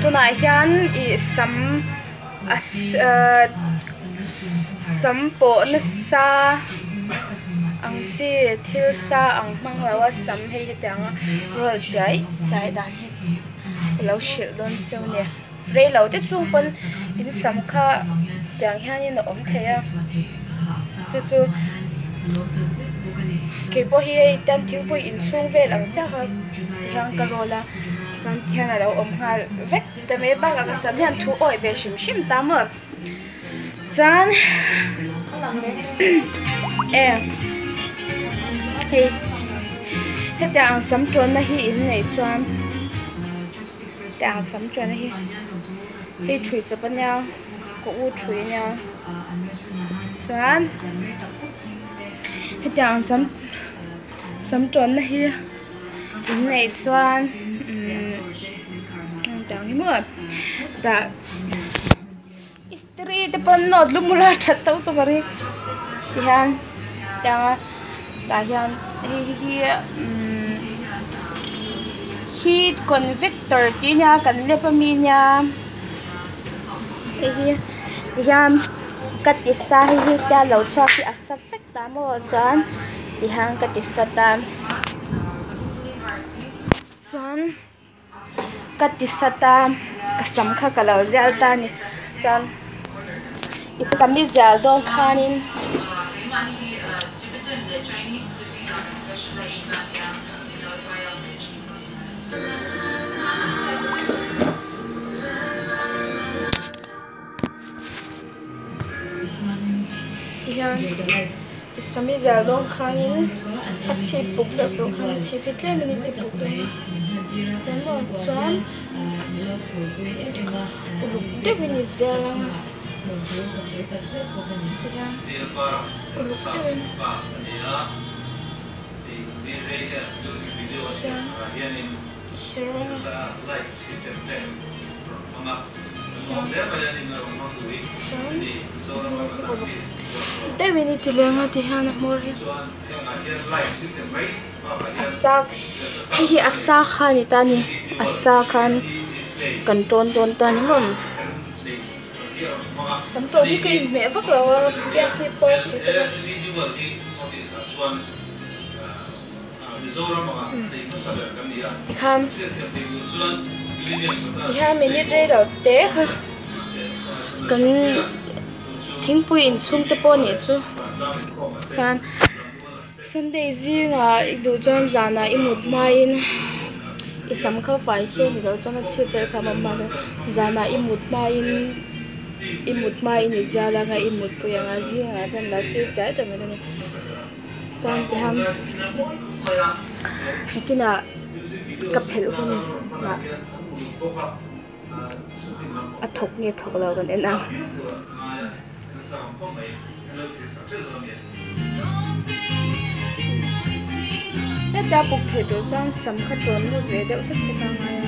Tunah hian ih sam a ahh sam pawh nasa ang chi thil sa ang hmang lo a sam hei hetiang a roll chiai chiai dan hi ka lo hrilh dawn cheu a ni rei lo te chung pawn in sam kha tiang hianin a awm thei a chu chu keipawh hi hei tan thingpui inchhung vel ang chiah kha tihian ka roll a chuan tihian alo awm nghal vek ta mai bakah ka sam hian thu awih ve hrim hrim ta maw chuan e hei hetiang ang sam tawnna hi in neih chuan hetiang ang sam tawnna hi hei ṭhui chawp ania ka u ṭhui ania chuan hetiang ang sam sam tawnna hi in neih chuan umm engtiang hi maw tah istiri te pawn nawt lu mula that tho chu ka ring tihian tianga tah hian hei hi umm heat convector tih ania kan lep ami ania hei hi tihian ka ti sa hei hi tia lo chhuak hi a sa vek ta maw chuan tihian ka ti sa ta chuan. Ka ti sat a ka sam kha ka lo zial ta a ni chuan i sam i zial dawn khanin tihian i sam i zial dawn khanin a chhip buk deuh tur khan a chhip hi tlem in i ti buk dawn a tiang chuan uluk deuhin i zial ang a tihian uluk deuhin tihian i kher ang a deuhin i ti leng a ti hian a hmawr hi a sa hei hi a sa kha a ni ta a ni a sa khan kan tawn dawn ta a ni maw sam tawh hi ka inhmeh vak lo a biak hi pawr thei ta lo. Tikhan tihian minute rei lo te kha kan thingpui inchhung te pawh nih chu chuan sunday zingah i duh chuan zanah i mut hmain i sam kha fai se ni loh chuan a chhip vel kha a awm mahna zanah i mut hmain i mut hmain i zial anga i mutpui anga zingah chuan lo tui chiai tawh mai dawn a ni. Chuan tihian nakinah ka phelh hun ah a thawk nge thawk lo kan en ang. Heta buk theih tur chuan sam kha tawn lut ve deuh hlek te kha a ngai a.